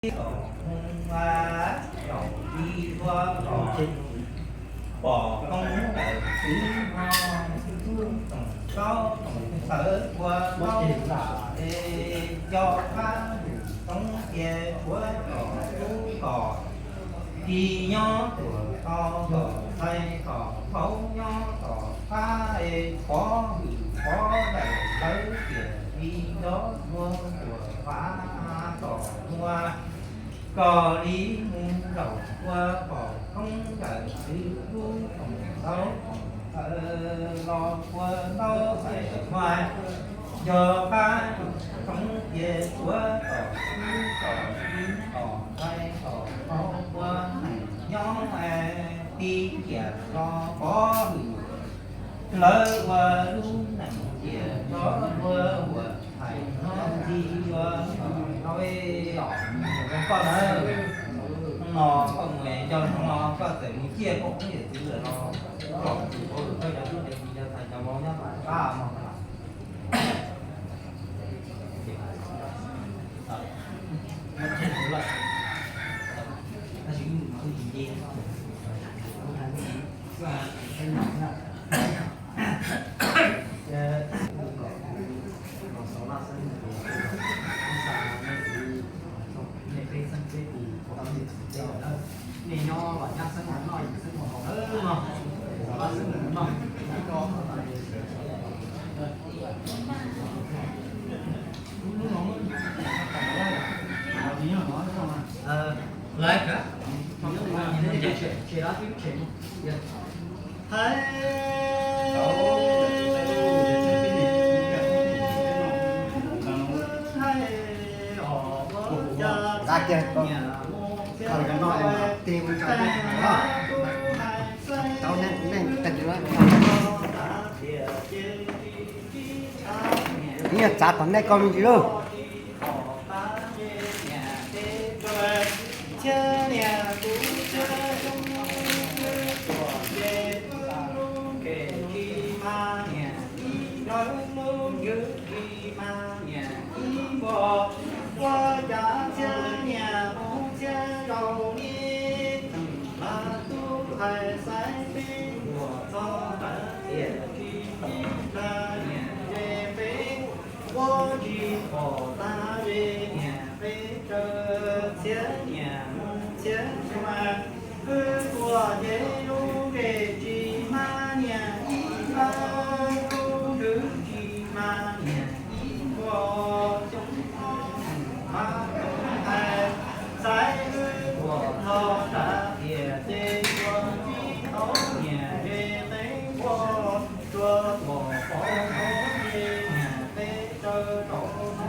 Tom mus zaum li dua tom pom koob ntawm txwv hmo, toom taub toom txawv ua ntaub nram es nco qab lwm toob cia tshuav tom tub tom, kis nyob tuam to tom ntxhais tom thaub nyob tom qab es pov hwm pov lawm lawv tiam li nco dua tuam vav tom muaj. Kos li mus zaum ua pom koob ntawm txwv lub toom taub toom txawv los ua ntaub xais hmo, nco qab lwm toob cia tshuav tom tub tom txwv tom ntxhais tom thaub ua neej nyob ti ciam los pov hwm lawv ua lub neej ciam nco dua tuam hais hnob ntxi ua tom no os. Koj lawm, hnub no koj mus nco hnub no koj txawm mus ciaj koj phooj ywg txwv lawm los kom tus pov hwm koj cov tub cov ki cov ntxhais cov vauv nyob tom qab no. Nej nyob los nyab xeeb noj yim xeeb haus no, los nyab xeeb noj. Lawv, hais, hais, hais, Ib nyuag txav tom ntej koj me ntsis lauj. Ua tsis pom tag ze niam peb tsawg txhiab niam mus txhiab xyoo, wb tuaj ces lub npe tsis mag niam ib lawm, lub ntswg tsis mag niam ib npuas xyoo no, mas tus hais xaiv wb tuaj txog nrad tiam ces tsuas tsis tau niam ze qe npuas, tsuas tuaj pom tau ze niam qe tsawg rau no.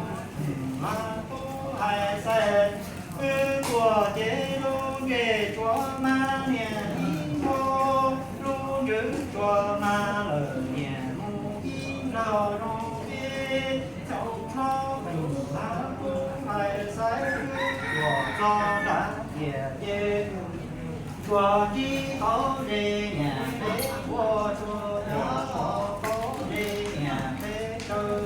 Mas tus hais xaiv wb tuaj ces lub ntsej tsuas mag niam ib npuas, lub ntswg tsuas mag lawm niam mus ib nplaug zoo peb xyoo no. Mas tus hais xaiv wb tuaj txog nrad tiam ces tsuas tsis tau ze niam qe npuas, tsuas tsis tau ze niam qe tsawg,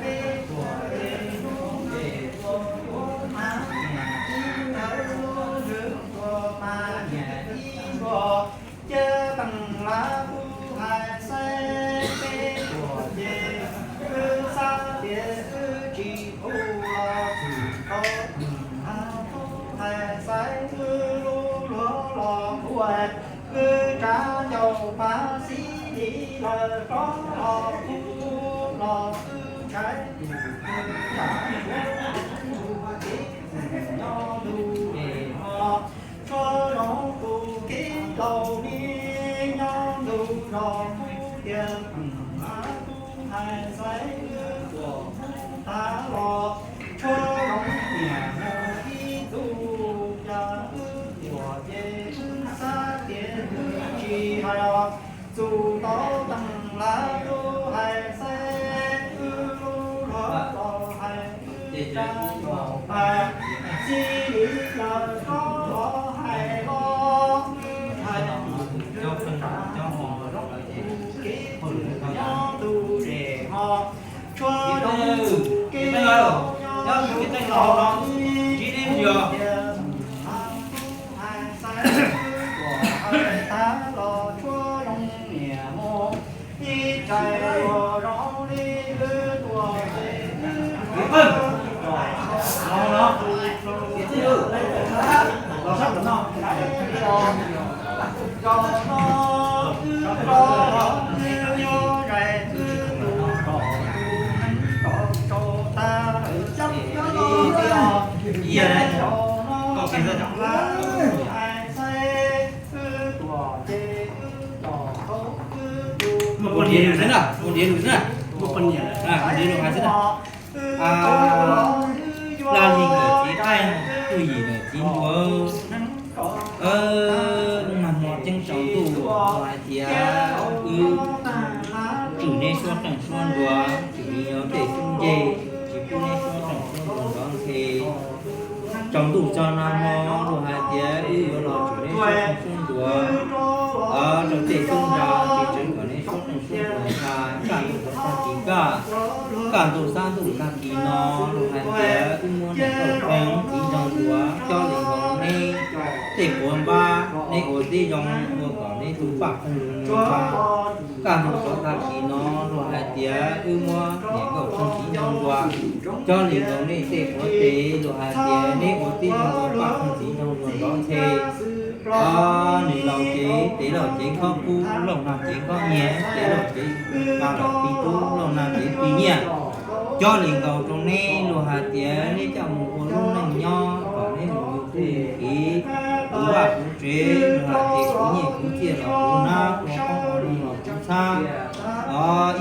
peb tuaj ces lub ntsej tsuas tsuas mag niam ib lawm, lub ntswg tsuas mag niam ib npuas. Ces teem lawv tus hais xaiv peb tuaj ces wb xav tias wb tsis pub los txwm tau teem lawv tus hais xaiv wb lub luag los kuj wb tsav ncauj pas xib li lawv rov los kuj los wb ntshai tus twg tsav ua kev txwm nyob ntuj es ho. Tshuav zoo tus kev laus li nyob ntuj zos kuj tias teem lawv tus hais xaiv wb tuaj kuj tag los. Tshuav zoo niam mus ib txuj cas wb tuaj ces wb xav tias wb tsis hais os. Txwm tau teem lawv tus hais xaiv wb lub luag los hais wb tsav ncauj pas xib li lawv rov los hais los wb ntshai tus twg tsav ua kev txwm nyob ntuj zes ho. Tshuav zoo tus kev laus nyob ntuj zos li Mus poj niam lus xwb na, mus poj niam lus xwb na. Mus poj niam lus hais xwb na. Laj li nkawm txiv qaij, tuj yim nkawm txiv nruas. Lub nag hmo ceeb tsaus ntuj los hais tias wb tsim neb suab qeej suab nruas, tsim neb tej xub nce, tsis pub neb suab qeej suab nruas nrov nthe. Tsaus ntuj tsaus nag hmo luag hais tias wb yuav los tsim neb suab qeej suab nruas, rau tej xub nra tsis tseev kom neb suab qeej suab nruas ntha. Kaj ntug rov tag kis kaj, kaj ntug sab ntuj tag kis no luag hais tias wb muab niam nkauj qeej txiv ntoo nruas coj li nkaus neb tej quav npab, neb ua tib zoo ua kom neb tus paj qeej ntsa. Kaj ntug rov tag kis no luag hais tias wb muab niam nkauj qeej txiv ntoo nruas coj li nkaus neb tej quav tes, luag hais tias neb ua tib zoo ua paj qeej txiv ntoo nruas nrov nthe. Nws laus ces tev laus cev khob kub, laus nag cev khob nyiaj, tev laus cev nqa lawm pib tub, laus nag cev pib nyiaj. Coj li nkaus rau neb luag hais tias neb coj mus ua lub neej nyob kom neb mus yug txuj yug kev, kuv vaj kuv tsev, luag hais tias kuv nyiaj kuv txiaj los kuv nab, ua qoob ua loo los kuv txhab.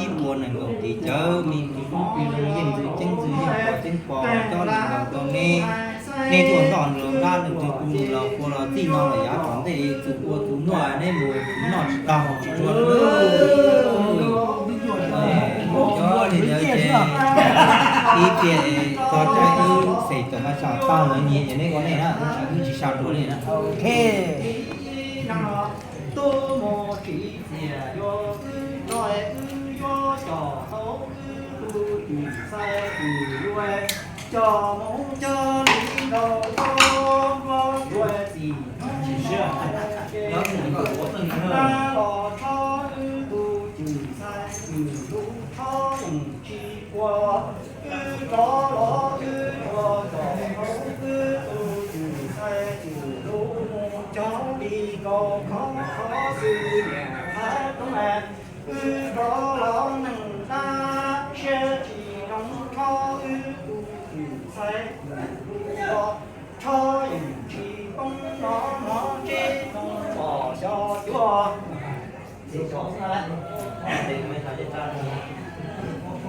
Ib puas nees nkaum tis cawv, me ntsis koob plig zoo, yeej ntxwv ceeb ntxwg, yeej pom ceeb pom, coj li nkaus rau neb. Neb tuaj ntoj nws los nrab, nws twg tu nws los qhua los txij no los yav tom ntej txus ua tus nuaj neb mus noj tsis tau tsis tshua. Cov li ntawd ces ib tiam txog caij wb xes tom mas sam tag lawv nyias ces neb ua nej na, wb tsis, wb tsis sab dua li na. Tub mus tsis txias yuav wb rau wb yuav coj tau wb tus twm xaiv twm luag, coj mus coj li nkaus tau nruab nruab txim hnub no ces, tab los rho wb tus twm xaiv twm luag rho yeej tsis ua. Wb rov los wb rov coj tau wb tus twm xaiv twm luag mus coj li nkaus khov khov xwb niam qhov roob. Wb rov los neeg dab siab tsis zoo rho wb tus twm xaiv twm luag, rho yeej tsis poob no mov tseb no pom xyov cuag.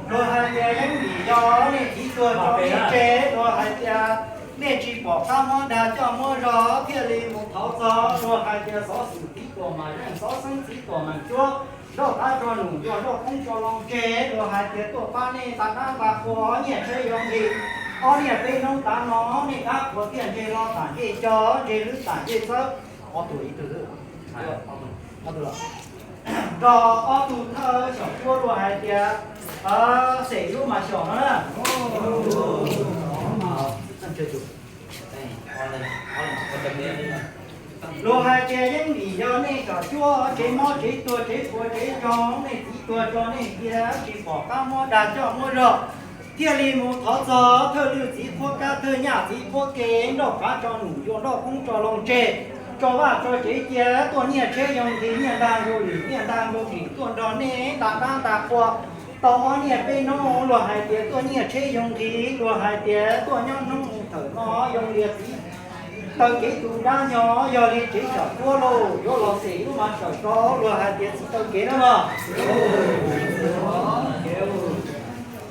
Luag hais tias yeeb vim yog nej txiv tuag tso nej tseg, luag hais tias nej tsis pom qab muab dag coj muab zog thiaj li mus thov txog, luag hais tias xov xwm txiv tuag mas yeej xov xeeb txiv tuag mas cuab, nrauj qab tso num cuag nrauj qoob tso loo tseg, luag hais tias tuaj pab nej nta dab nta qhua nyiaj tsheb yuav nqis. Ob niaj peb hnub tav no nej dab qhuas thiaj ntseg los tam ncej cog ntseg lwb tam ncej txawb. Ob tug ib tug, ob tug, nrog ob tug thawj xyom cuab luag hais tias xes lub mas xyom no na. Luag hais tias yeeb vim yog nej xyom cuab tsev mob tsev tuag tsev qhuav tsev zoo, nej txiv tuag tso nej cia tsis pom qab muab dag coj muab zog, thiaj li mus thov txog thawj lwj txiv qhuab kab thawj nyaj txiv qhuab ke, nrauj qab tso num cuag nrauj qoob tso loo tseg, tso vaj tso tsev cia tuaj nyiaj tsheb yoo nqi nyiaj ntaj nkaus lim nyiaj ntaj nkaus lim tuaj nrog nej nta dab nta qhua. Tau ob niaj peb hnub luag hais tias tuaj nyiaj tsheb yoo nqi, luag hais tias tuaj nyob hnub mus thawm no yoo li txiv taw kev tu dab nyo, yog li tsev xyom cuab lauj yuav los xes lub mas xyom tso, luag hais tias txiv taw kev na mog.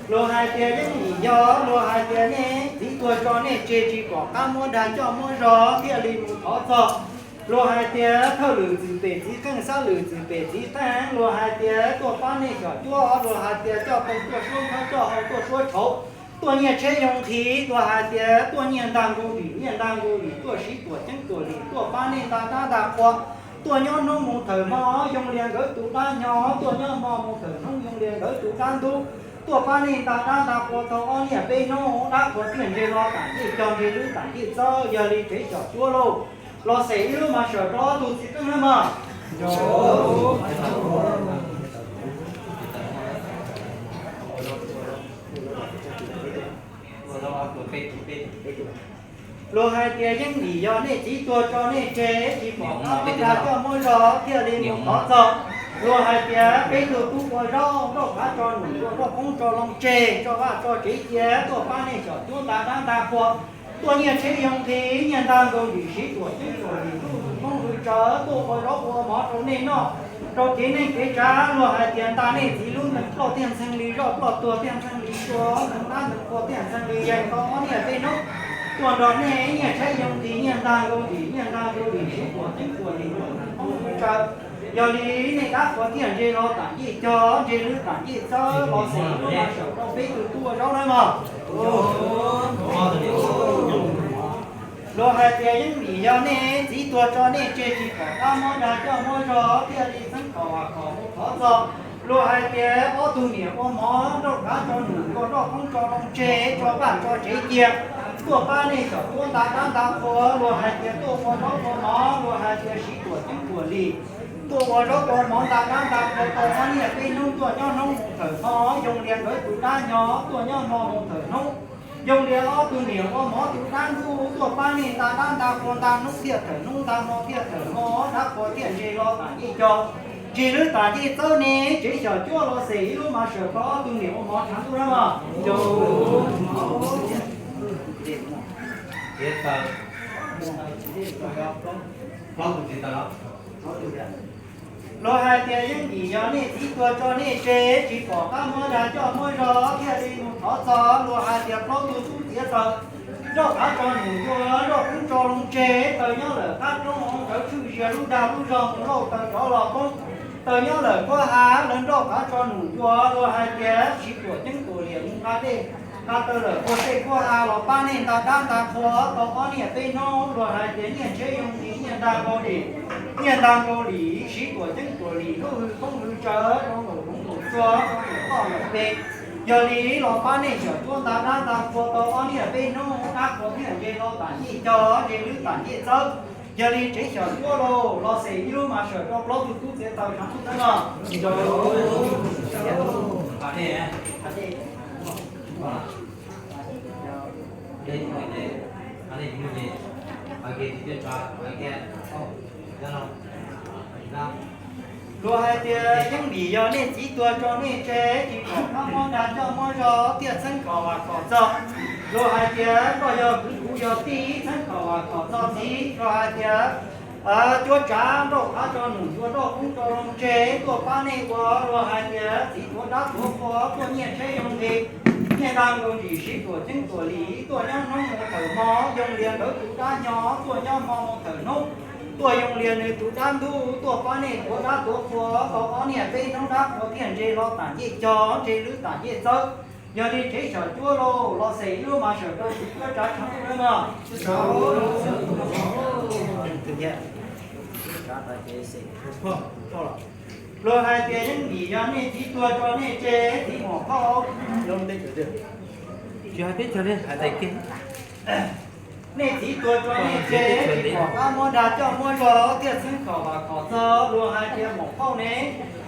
Luag hais tias yeeb vim yog luag hais tias nej txiv tuag tso nej tseg tsis pom qab muab dag coj muab zog thiaj li mus thov txog. Luag hais tias thawj lwm txwm pem txiv qeej, xab lwm txwm pem txiv qeej, luag hais tias tuaj pab nej xyom cuab, luag hais tias coj tau tuaj suab nthawb coj hau tuaj suab tshauv, tuaj nyiaj tsheb yoo nqi, luag hais tias tuaj nyiaj ntaj nkaus lim nyiaj ntaj nkaus lim, tuaj siv tuam ceeb tuam lim tuaj pab nej nta dab nta qhua, tuaj nyob hnub mus thawm hmo yoo li nkawd tus dab nyo, tuaj nyob hmo mus thawm hnub yoo li nkawd tus dab ntub. tuaj pab nej nta dab nta qhua tau ob niaj peb hnub, dab qhua thiaj ntse los tam cej cog, ntse lwb tam cej txawb, yog li tsev xyom cuab lauj, los xes ib lub mas sawm rau ob tug txiv tub nawb mog. Luag hais tias yeej vim yog nej txiv tuag tso nej tseg, tsis pom qab muab dag coj muab zog thiaj li mus thov txog. Luag hais tias peb tug tub ua zaub nrauj qav tso num ua nrauj qoob tso loo tseg, tso vaj tso tsev cia, tuaj pab nej xyom cuab nta dab nta qhua, tuaj nyiaj tsheb yoo nqi, nyiaj ntag nkaus yim siv tuam ceeb tuam lim, lub hwj poob hwj tsawv, tuaj ua zaub ua mov rau nej noj, rau kev neej kev tsav. Luag hais tias nta nej txiv lub ntees ploj tiaj ntxhee li zoj, ploj tuag tiaj ntxhee li tsua, ntees dab ntees qhua tiaj ntxhee li yees, tau ob niaj peb hnub tuaj nrog nej nyiaj tsheb yoo nqi, nyiaj ntag nkaus yim, nyiaj ntag nkaus yim siv tuam ceeb tuam lim, lub hwj poob hwj tsawv. Yog li nej dab qhua thiaj ntse los tam cej cog, ntse lwb tam cej txawb, los xes ib lub mas sawm rau peb tug tub ua zaub nawb mog. Luag hais tias yeej vim yog nej txiv tuag tso nej tseg, tsis pom qab muab dag coj muab zog thiaj li txeeb khom vam khom mus thov txog. Luag hais tias ob tug niam ua mov nrauj qav tso num ua nrauj qoob tso loo tseg, tso vaj tso tsev cia, tuaj pab nej xyom cuab nta dab nta qhua. Luag hais tias tuaj ua zaub ua mov, luag hais tias siv tuam ceeb tuam lim, tuaj ua zaub ua mov nta dab nta qhua tau ob niaj peb hnub, tuaj nyob hnub mus thawm hmo, yoo li nkawd tus dab nyo, tuaj nyob hmo mus thawm hnub. Yoo li ob tug niam ua mov tus dab ntuj, tuaj pab nej nta dab nta qhua, nta hnub thiaj thawm hnub, nta hmo thiaj thawm hmo, dab qhua thiaj ntse los tam cej cog, ntse lwb tam cej txawb ne, tsev xyom cuab los xes ib lub mas sawm rau ob tug niam ua mov tshav ntuj na mog. Luag hais tias yeej vim yog nej txiv tuag tso nej tseg, tsis pom qab muab dag coj muab zog thiaj li mus thov txog. Luag hais tias plaub tug tub txiav taws, nrauj qav tso num ua nrauj qoob tso loo tseg, taws nyob lawm qab roob, tsawv tshwj zias lub dag lub zog mus lauj, taws rov los poob. Taws nyob lawm kuab ha, lawv nrauj qav tso num ua, luag hais tias siv tuam ceeb tuam lim mus nqa dej nqa taws lawm puag tej kuab ha los pab nej nta dab nta qhua tau ob niaj peb hnub. Luag hais tias nyiaj tsheb yoo nqi, nyiaj ntag nkaus lim, nyiaj ntag nkaus lim, siv tuam ceeb tuam lim, lub hwj poob hwj tsawv, rau nkaum hmoov nkaum tsua, rau nkaum toj nkaum pe. Yog li los pab nej xyom cuab nta dab nta qhua tau ob niaj peb hnub, dab qhua thiaj ntse los tam cej cog, ntse lwb tam cej txawb. Yog li tsev xyom cuab lauj, los xes ib lub mas sawm rau plaub tug tub txiav taws tshav ntuj nawb mog. Luag hais tias yeej vim yog nej txiv tuag tso nej tseg, tsis pom qab muab dag coj muab zog thiaj txheeb khom vam khom txog. Luag hais tias koj yog kwv kuv yog tij, txheeb khom vam khom txog txiv. Luag hais tias cuab tsav nrauj qav tso num ua nrauj qoob tso loo tseg tuaj pab nej ua. Luag hais tias txiv tuav dab tuav qhua, tuaj nyiaj tsheb yoo nqi, nyiaj ntag nkaus yim siv tuam ceeb tuam lim, tuaj nyob hnub mus thawm hmo, yoo li nkawd tus dab nyo, tuaj nyob hmo mus thawm hnub, tuaj yoo li nws tus dab ntuj, tuaj pab nej tuav dab tuav qhua tau ob niaj peb hnub, dab qhua thiaj ntse los tam cej cog, ntse lwb tam cej txawb. Yog li tsev xyom cuab lauj, los xes ib lub mas sawm rau txiv cuab tsav tshav ntuj nawb mog. Luag hais tias yeej vim yog nej txiv tuag tso nej tseg, txiv muam phauj. Nej txiv tuag tso nej tseg, tsis pom qab muab dag coj muab zog thiaj txheeb khom vam khom txog. Luag hais tias muam phauj ne,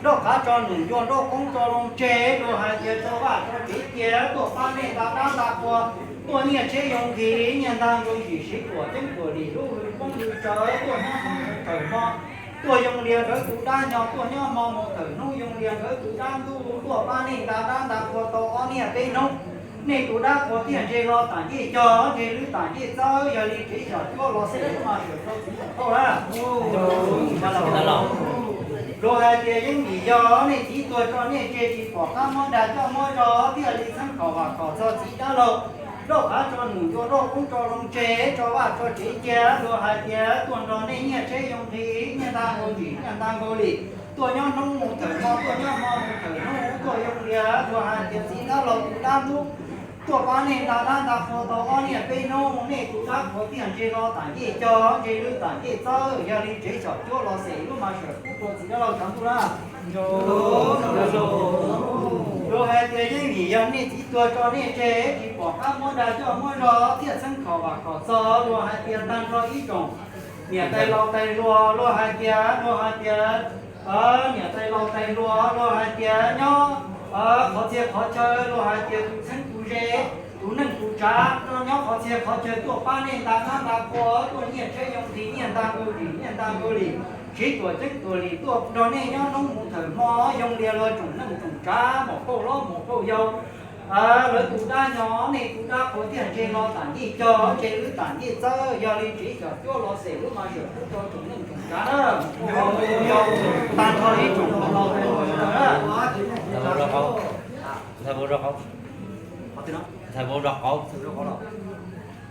nrauj qav tso num ua nrauj qoob tso loo tseg, luag hais tias tso vaj tso tsev cia, tuaj pab nej nta dab nta qhua, tuaj nyiaj tsheb yoo nqi, nyiaj ntag nkaus yim siv tuam ceeb tuam lim, lub hwj poob hwj tsawv, tuaj nyob hnub mus thawm hmo, tuaj yoo li nkawd tus dab nyo, tuaj nyob hmo mus thawm hnub, yoo li nkawd tus dab ntuj, tuaj pab nej nta dab nta qhua tau ob niaj peb hnub. Nej tus dab qhua thiaj ntse los tam cej cog, ntse lwb tam cej txawb. Yog li tsev xyom cuab los xes ib lub mas sawm rau txiv muam phauj na. Luag hais tias yeej vim yog nej txiv tuag tso nej tseg, tsis pom qab muab dag coj muab zog thiaj li txheeb khom vam khom txog txiv dab laug. Nrauj qav tso num ua nrauj qoob tso loo tseg, tso vaj tso tsev cia, luag hais tias tuaj nrog nej nyiaj tsheb yoo nqi, nyiaj ntag nkaus yim, nyiaj ntag nkaus lim, tuaj nyob hnub mus thawm hmo, tuaj nyob hmo mus thawm hnub, tuaj yoo li luag hais tias txiv dab laug tus dab ntuj, tuaj pab nej nta dab nta qhua tau ob niaj peb hnub, nej tus dab qhua thiaj ntse los tam cej cog, ntse lwb tam cej txawb. Yog li tsev xyom cuab los xes ib lub mas sawm rau txiv dab laug tshav ntuj na. Luag hais tias yeej vim yog nej txiv tuag tso nej tseg, tsis pom qab muab dag coj muab zog thiaj txheeb khom vam khom txog. Luag hais tias tag nrho ib tsoom niam tais laus tais hluas, luag hais tias, luag hais tias niam tais laus tais hluas, luag hais tias nyob qhov txhia qhov chaw, luag hais tias tus txheeb tus ze, tus neej tus tsav, nyob qhov txhia qhov chaw tuaj pab nej nta dab nta qhua, tuaj nyiaj tsheb yoo nqi, nyiaj nta nkaus lim, nyiaj nta nkaus lim, siv tuam ceeb tuam lim tuaj nrog nej nyob hnub mus thawm hmo, yoo li luag tsoom neej tsoom tsav, muam phauj hlob muam phauj yau, lawv tus dab nyo, nej tus dab qhua thiaj ntseg los tam ncej cog, ntseg lwb tam ncej txawb, yog li tsev xyom cuab los xes lub mas sawm kub rau tsoom neej tsoom tsav na. Tag nrho ib tsoom los ntxhais vauv rau qauv, ntxhais vauv rau qauv, ntxhais vauv rau qauv.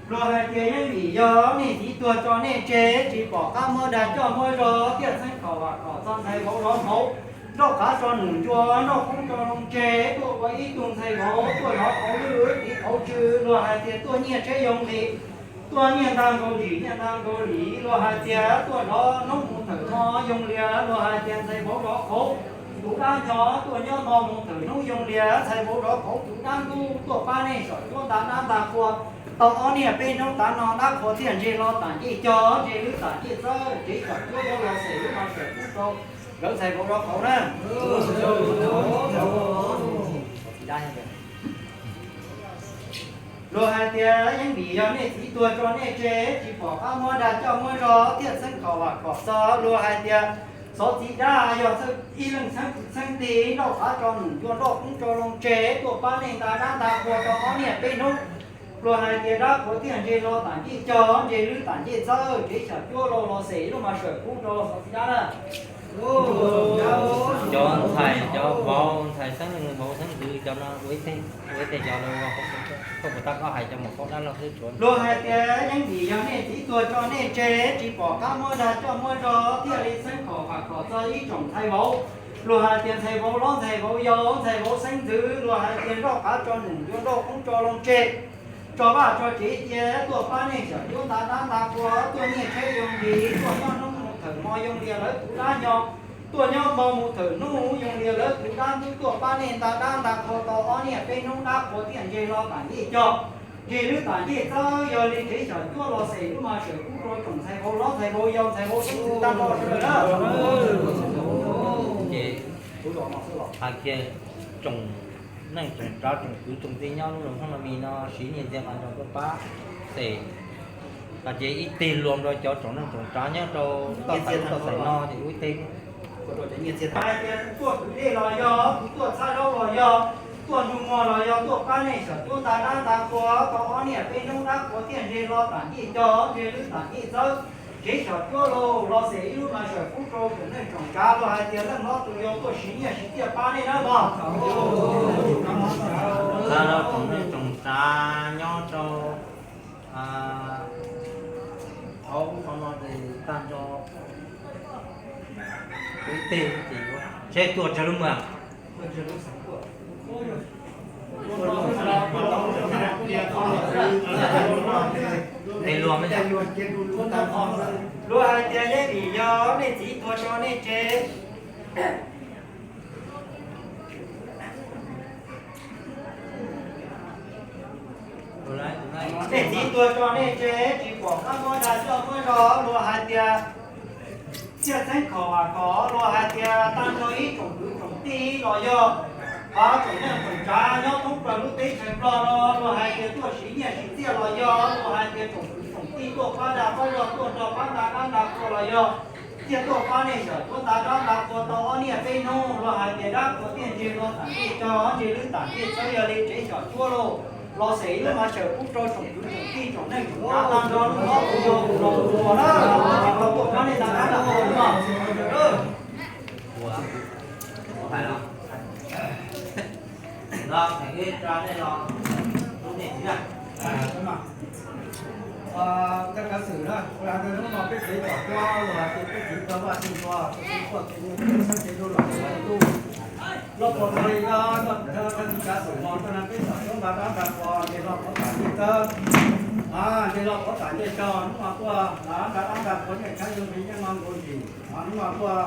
Luag hais tias yeej vim yog nej txiv tuag tso nej tseg, tsis pom qab muab dag coj muab zog thiaj txheeb khom vam khom txog ntxhais vauv zov hauv, nroj qav tso num ncua, nroj qoob tso loo tseg, tuaj ua ib tug ntxhais vauv tuaj zov qauv lwj tiv qauv tsw, luag hais tias tuaj nyiaj tsheb yoo nqi, tuaj nyiaj nta nkaus lim, nyiaj nta nkaus lim, luag hais tias tuaj zov hnub mus thawm hmo yoo li luag hais tias ntxhais vauv zov qauv, tus dab nyo tuaj nyob hmo mus thawm hnub yoo li ntxhais vauv zov qauv, tus dab ntub tuaj pab nej xyom cuab nta dab nta qhua tau ob niaj peb hnub tav no, dab qhua thiaj ntseg los tam ncej cog, ntseg lwb tam ncej txawb, tsev xyom cuab yuav los xes lub mas sawm kub rau nkawd ntxhais vauv zov qauv na. Luag hais tias yeej vim yog nej txiv tuag tso nej tseg, tsis pom qab muab dag coj muab zog thiaj txheeb khom vam khom txog, luag hais tias xov txiv dab yog ib leeg txheeb kwv txheeb tij, nroj qav tso num ncua, nroj qoob tso loo tseg, tuaj pab nej nta dab nta qhua tau ob niaj peb hnub, luag hais tias dab qhua thiaj ntseg los tam ncej cog, ntseg lwb tam ncej txawb, tsev xyom cuab los los xes lub mas sawm kub rau xov txiv dab na. Cov ntxhais cov vauv, ntxhais xeeb leej vauv xeeb ntxwv cov no ua ib teg, ua ib teg cov los ua, koj puas tab koj hais cov muam phauj dab laug xwb tsuav. Luag hais tias yeej vim yog nej txiv tuag tso nej tseg, tsis pom qab muab dag coj muab zog thiaj li txheeb khom vam khom txog ib tsoom ntxhais vauv. Luag hais tias ntxhais vauv hlob ntxhais vauv yau ntxhais vauv xeeb ntxwv, luag hais tias nroj qav tso num ncua, nroj qoob tso loo tseg, tso vaj tso tsev cia tuaj pab nej xyom cuab nta dab nta qhua, tuaj nyiaj tsheb yoo nqi, tuaj nyob hnub mus thawm hmo yoo li lawv tus dab nyo, tuaj nyob hmo mus thawm hnub yoo li lawv tus dab ntub, tuaj pab nej nta dab nta qhua tau ob niaj peb hnub, dab qhua thiaj ntseg los tam ncej cog, ntseg lwb tam ncej txawb, yog li tsev xyom cuab los xes lub mas sawm kub rau tsoom ntxhais vauv hlob ntxhais vauv yau ntxhais vauv xeeb ntxwv tag nrho sawv daws na. Ces hais kiag tsoom neej tsoom tsav tsoom kwv tsoom tij nyob lub zos Hmoob Nab Mis no siv nyiaj txiag qas nrog tuaj pab xes, ces ib teg luag rau cov tsoom neej tsoom tsav nyob rau toj xais toj xais no ces ua ib teg. Hais tias tus tuaj kwv dej los yog, tus tuaj txhab zaub los yog, tuaj nrug muag los yog, tuaj pab nej xyom cuab nta dab nta qhua tau ob niaj peb hnub, dab qhua thiaj ntseg los tam ncej cog, ntseg lwb tam ncej txawb, tsev xyom cuab los los xes ib lub mas sawm kub rau tsoom neej tsoom tsav, luag hais tias leej hlob tus yau tuaj siv nyiaj siv txiaj pab nej na mog. Tag nrho tsoom neej tsoom tsav nyob rau hauv no ces tag nrho ib teg ces seb tuaj tsawg lub maj. Luag hais tias yeej vim yog nej txiv tuag tso nej tseg, nej txiv tuag tso nej tseg tsis pom qab muab dag coj muab zog, luag hais tias thiaj txheeb khom vam khom, luag hais tias tag nrho ib tsoom kwv tsoom tij los yog, hos tsoom neej tsoom tsav nyob thoob plaws lub teb chaws Nplog no, luag hais tias tuaj siv nyiaj siv txiaj los yog, luag hais tias tsoom kwv tsoom tij tuaj pab dag pab zog tuaj nrog pab nta dab nta qhua los yog, thiaj tuaj pab nej xyom cuab nta dab nta qhua tau ob niaj peb hnub, luag hais tias dab qhua thiaj ntseg los tam ncej cog, ntseg lwb tam ncej txawb, yog li tsev xyom cuab los los xes ib lub mas sawm kub rau tsoom kwv tsoom tij tsoom neej tsoom tsav tag nrho lub hlob tus yau tus laus tus hluas na, tsis tau tuaj pab nej nta dab nta qhua no. Tej kav xwm na, hnub no peb tsev xyom cuab los hais tias peb txiv tau vaj tsev npua, tau txiv quaj txiv nyiaj txiag txheeb txiv lus los txiv lus, los puas tau li no, thawj txiv kav xwm no tuaj nrog peb xyom cuab nta dab nta qhua, ntseg los qhov tam ncej txawb, ntseg los qhov tam ncej cog, hnub no tuaj nta dab nta qhua nyiaj tsheb yoo nqi nyiaj nta nkaus lim, hnub no tuaj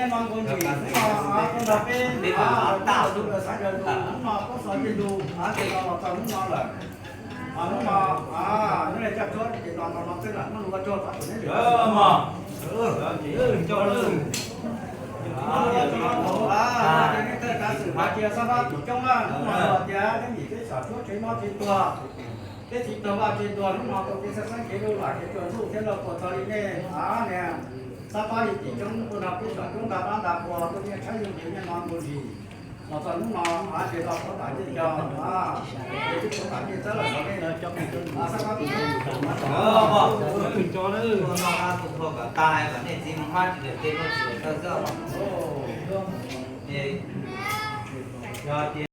nyob no nkaus ntsis, hnub no tuaj nrog peb, tus xav daws lus hnub no pob xov tej lus, ces los txog hnub no lawm. Hnub no, hnub no coj tshuab ces los no xwb lawm, muaj lus ua tsaug rau tus neb lwm. Hnub no coj lus, nej thawj kav xwm hais tias Xab Fab Tim Coob na, hnub no hais tias peb ntim peb xyom tshuab tsev mob tsev tuag, peb txiv tuag vaj tsev tuag, hnub no tau kev xab xeeb kev luj lam kev tsuas ntuj thiab lauj, puas txog li nej niag Xab Fab li Tim Coob tuaj nrog peb xyom tshuab nta dab nta qhua tuaj nyiaj tshaib nyoog ntiav nyob no nkaus ntsis. Los txog hnub no, ces tau qhuav tam ncej cog, ces twb qhuav tam ncej txawb lawm no, Xab Fab Tim Coob, tuaj noj qab tuaj qhua kom tag, kom nej txiv mus hmab tsis lawm tej tuaj tsis lawm tawj xwb. Ces yog tias